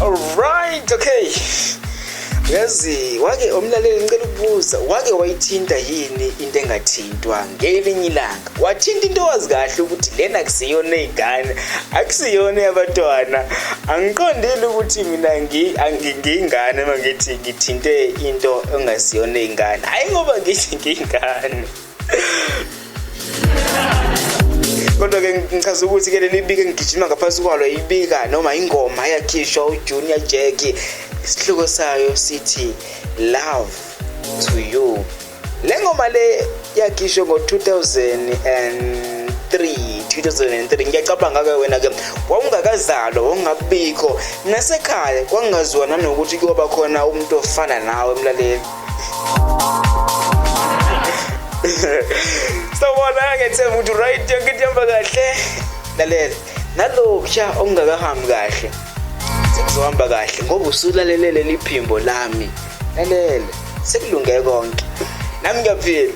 Alright, okay. Uyazi, wake umlaleli ngicela ukubuza, wake wayithinta yini into engathintwa ngelinye ilanga? Wathinta into wazi kahle ukuthi lena akusiyona ey'ngane, akusiyona eyabantwana. Angiqondile ukuthi mina ngiyingane uma ngithi ngithinte into engasiyona ey'ngane. Hhayi ngoba ngithi ngiyingane. Kodwa-ke ngichaza ukuthi-ke leli bika engigijima ngaphansi kwalo ibika noma ingoma eyakhishwa uJunior Jack, isihloko sayo sithi Love to You. Le ngoma le yakhishwa ngo-2003 2003. Ngiyacabanga-ke wena-ke wawungakazalwa, wawungabikho nasekhaya, kwangaziwa nanokuthi kuyoba khona umuntu ofana nawe mlaleli. Sawubona, ngethemba ukuthi right, yonke into ihamba kahle. Lalela, nalokhuya okungakahambi kahle sekuzohamba kahle ngoba usulalele leli phimbo lami. Lalela, sekulunge konke, nami ngiyaphila.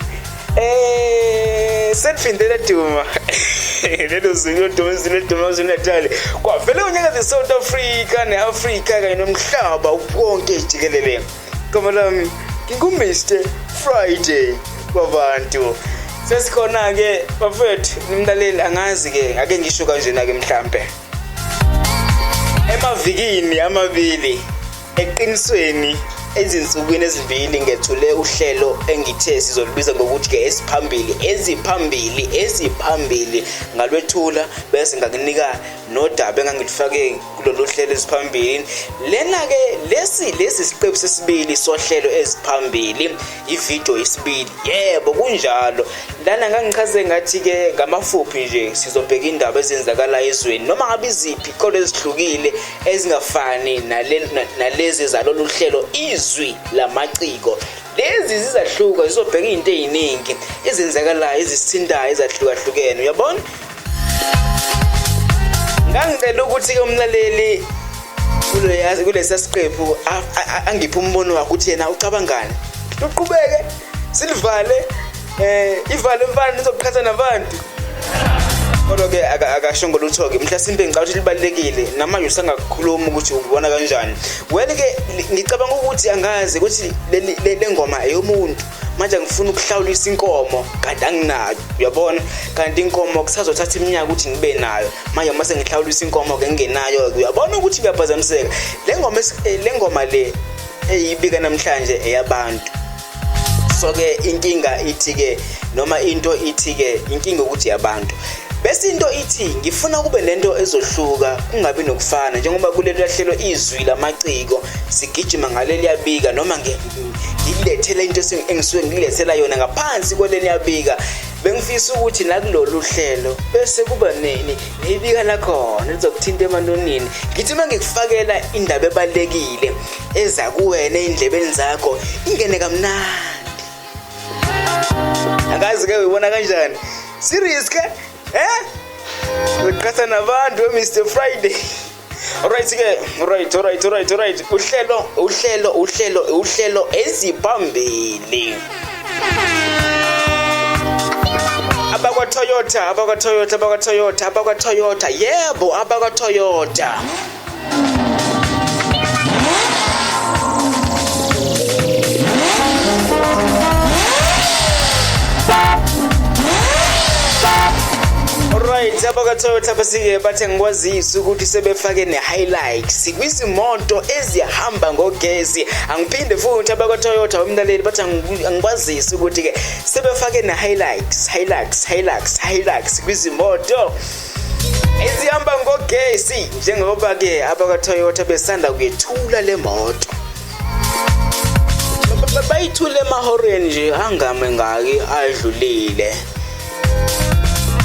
Seliphinde laduma lelo zulu, loduma izulu, leduma izulu Natal, kwavele unyakaza iSouth Africa ne-Afrika kanye nomhlaba wonke jikelele. Igama lami ngingu-Mr Friday wabantu. Sesikhona-ke bafethu, nimlaleli. Angazi-ke, ake ngisho kanjena-ke, mhlampe emavikini amabili, eqinisweni ezinsukwini ezimbili, ngethule uhlelo engithe sizolubiza ngokuthi-ke esiphambili, eziphambili, eziphambili. Ngalwethula bese ngakunika nodaba engangilufake kulolu hlelo eziphambili. Lena-ke lesi siqephu sesibili sohlelo eziphambili, ividiyo yesibili. Yebo, kunjalo. Lana ngangichaze ngathi-ke ngamafuphi nje sizobheka indaba ezenzakalayo ezweni, noma ngabe iziphi, kodwa ezihlukile, ezingafani nalezi zalolu hlelo Izwi Lamaciko. Lezi zizahluka, zizobheka izinto eziningi ezenzakalayo, ezisithintayo, ezahlukahlukene, uyabona. Ngangicela ukuthi-ke umlaleli kulesa siqephu angiphe umbono wakhe ukuthi yena ucabangani, luqhubeke, silivale, ivale mfana, nizoqhatha nabantu. Kodwa-ke akasho ngolutho-ke, mhlasimpe ngicabanga ukuthi libalulekile namanje usangakukhuluma ukuthi ubona kanjani. Well-ke ngicabanga ukuthi angazi ukuthi le ngoma eyomuntu. Manje angifuni ukuhlawulisa inkomo kanti anginayo, uyabona, kanti inkomo kusazothatha iminyaka ukuthi ngibe nayo. Manje uma sengihlawulisa inkomo-ke ngingenayo-ke, uyabona ukuthi ngiyaphazamiseka. Le ngoma le ngoma le eyibika namhlanje eyabantu. So-ke inkinga ithi-ke, noma into ithi-ke inkinga ukuthi yabantu, bese into ithi ngifuna kube nento ezohluka, kungabi nokufana njengoba kuleli hlelo Izwi Lamaciko sigijima ngaleli yabika, noma ngilethele into engisuke ngilethela yona ngaphansi kwaleli yabika. Bengifisa ukuthi nakulolu hlelo bese kuba nebika lakhona lizokuthinta emanonini. Ngithi uma ngikufakela indaba ebalulekile eza kuwena ey'ndlebeni zakho, ingene kamnandi. Angazi-ke uyibona kanjani, serious ke, uqhatha nabantu, Mr Friday. Alright ke, right, alright, alright, alright. Uhlelo, uhlelo, uhlelo, uhlelo eziphambili. Abakwa Toyota, abakwa Toyota, abakwa Toyota, abakwa Toyota. Yebo, abakwa Toyota. Alright, abakwa-Toyota basike bathe ngikwazise ukuthi sebefake ne-Hilux kwizimoto ezihamba ngogesi. Angiphinde futhi, abakwa-Toyota, umlaleli, bathi angikwazise ukuthi-ke sebefake ne-Hilux, Hilux, Hilux, Hilux kwizimoto ezihamba ngogesi, njengoba-ke abakwa-Toyota besanda kuyethula le moto. Bayithule emahoreni nje angame ngaki adlulile.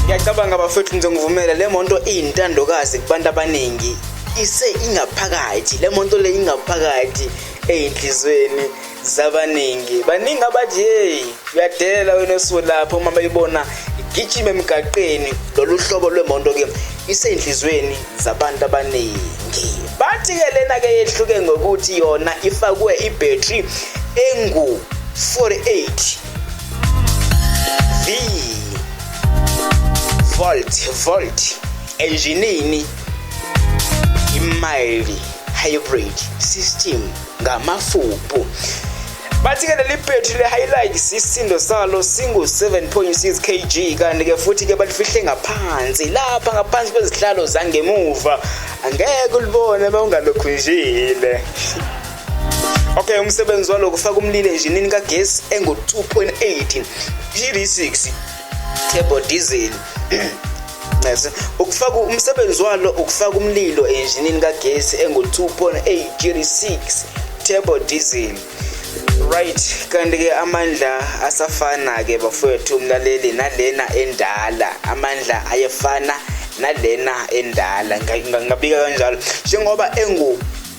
Ngiyacabanga bafethu nizongivumela, le moto iyintandokazi kubantu abaningi, ise ingaphakathi le moto le, ingaphakathi ey'nhliziyweni zabaningi. Baningi abathi, "Hey, uyadela wena osulapho," uma bayibona igijima emgaqeni. Lolu hlobo lwemoto-ke isey'nhliziyweni zabantu abaningi. Bathi-ke lena-ke yehluke ngokuthi yona ifakwe ibhetri engu 48 V volt volt enjinini i-mild hybrid system ngamafuphu. Bathi-ke leli bhetri le-Hilux isisindo salo singu-7.6 kg, kanti-ke futhi-ke balifihle ngaphansi lapha ngaphansi kwezihlalo zangemuva, angeke ulibone uma ungalokhunjile. Okay, umsebenzi walo kufaka umlilo enjinini kagesi engu-2.8 GD6 turbo diesel. Nese ukufaka umsebenzi walo ukufaka umlilo enjinini kagesi engu-2.8 GD6 turbo diesel. Right, kanti ke amandla asafana ke bafowethu umlaleli nalena endala, amandla ayefana nalena endala, ngabika kanjalo, njengoba engu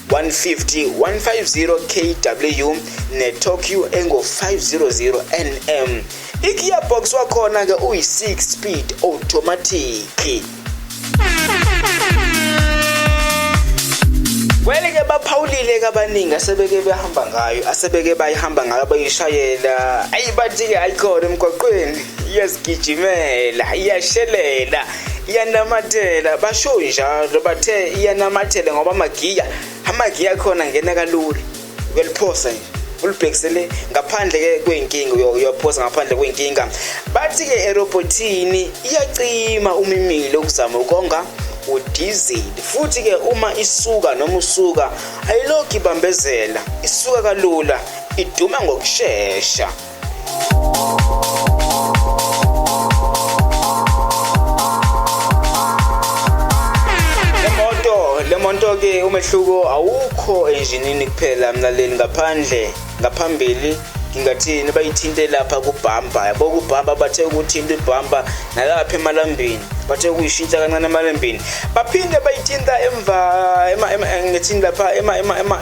150 150 kW ne-torque engu-500 Nm. I-gearbox wakhona ke uyi-6 speed automatic. Well-ke baphawulile ke abaningi asebeke behamba ngayo, asebeke bayihamba ngayo bayishayela. Ayi, bathi-ke ayikhona emgwaqweni, iyazigijimela, iyashelela, iyanamathela. Basho njalo, bathe iyanamathela ngoba amagiya akhona angena kalula, uyaliphosa nje ulibhekisele ngaphandle-ke kwey'nkinga, uyaphosa ngaphandle kwey'nkinga. Bathi-ke erobhothini iyacima umimile ukuzama ukonga udizili, futhi-ke uma isuka noma usuka ayilokhu ibambezela, isuka kalula, iduma ngokushesha. Le moto ke umehluko awukho enjinini kuphela mlaleli, ngaphandle ngaphambili ngingathini, bayithinte lapha kubhampa yabo, kubhampa bathe ukuthinta ibhampa, nalapha emalambini bathe ukuyishintsha kancane emalambini, baphinde bayithinta emva ngithini lapha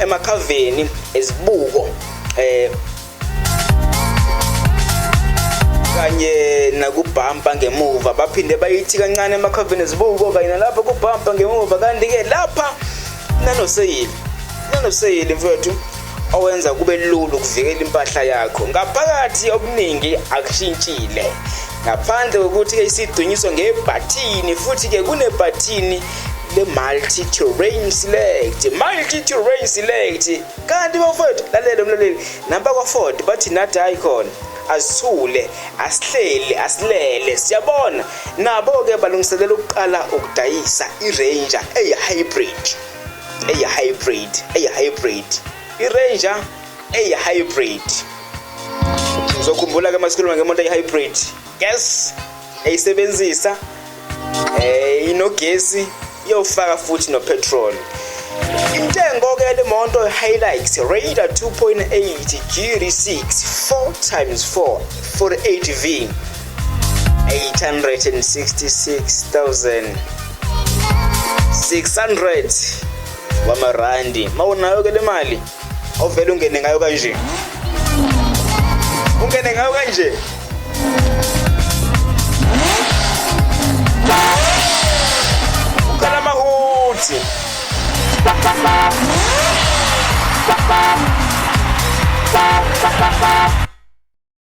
emakhaveni ezibuko kanye nakubhampa ngemuva, baphinde bayithi kancane emakhaveni ezibuko kanye nalapha kubhampa ngemuva. Kanti-ke lapha nanoseyili mfowethu owenza kube lula ukuvikela impahla yakho. Ngaphakathi okuningi akushintshile, ngaphandle kokuthi-ke isidunyiswa ngebhathini, futhi-ke kunebhathini le-multi terrain select, multi terrain select. Kanti bafowethu, lalela umlaleli, namba kwa-Ford bathi nathi hayi khona asithule, asihleli, asilele, siyabona. Nabo-ke balungiselela ukuqala ukudayisa i-Ranger eyi-hybrid, eyi-hybrid, eyi-hybrid, i-Ranger eyi-hybrid. Uzokhumbula-ke masikhuluma ngemoto eyi-hybrid, yes, eyisebenzisa inogesi, iyofaka futhi no-petrol. Intengo ke le moto Hilux Raider 2.8 GD6 4 times 4 48V 866,600 wamarandi. Mawunayo ke le mali, awuvele ungene ngayo kanje, ungene ngayo kanje. Ukhala amahuthi.